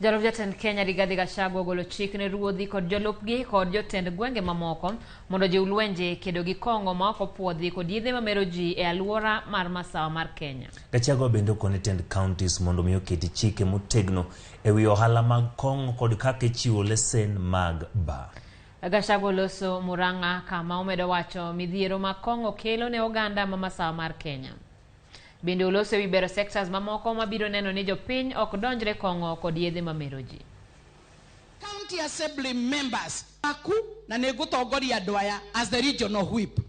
Jalup jatend Kenya Rigathi Gachagua ogolo chik ne ruodhi kod jolupgi kod jotend gwenge mamoko mondo ojiw lwenje kedo gi kong'o ma ok opuodhi kod yedhe mamero ji e alwora mar masawa mar Kenya. Gachagua bende okone tend counties mondo mi oketi chike motegno e wi ohala mag kong'o kod kaka ichiwo lesen mag bar. Gachagua oloso Murang'a kama omedo wacho midhiero ma kong'o kelo ne oganda ma masawa mar Kenya. Bende oloso ewi bero sectors mamoko mabiro neno ni jopiny ok donjre kong'o kod yedhe mamero ji. County Assembly members aku na nĩngũtongoria andũ aya as the regional whip.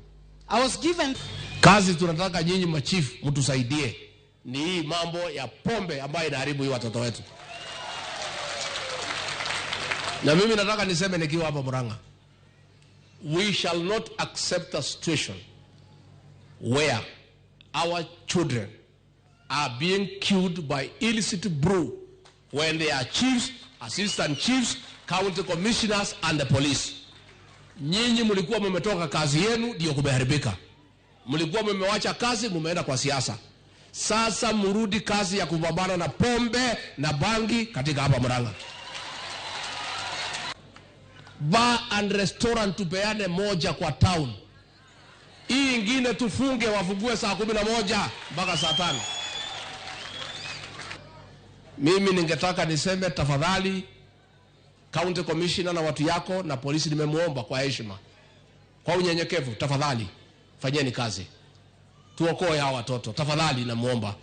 I was given. Kazi tunataka nyinyi machifu mtusaidie ni hii mambo ya pombe ambayo inaharibu hii watoto wetu. Na mimi nataka niseme nikiwa hapa Murang'a, we shall not accept a situation where our children are being killed by illicit brew when they are chiefs, assistant chiefs, county commissioners and the police. Nyinyi mlikuwa mmetoka kazi yenu ndio kumeharibika. Mlikuwa mmewacha kazi mumeenda kwa siasa. Sasa mrudi kazi ya kupambana na pombe na bangi katika hapa Murang'a. Bar and restaurant tupeane moja kwa town. Hii ingine tufunge, wafungue saa 11 mpaka saa 5. Mimi ningetaka niseme tafadhali, county commissioner na watu yako na polisi, nimemuomba kwa heshima, kwa unyenyekevu, tafadhali fanyeni kazi, tuokoe hawa watoto tafadhali, namuomba.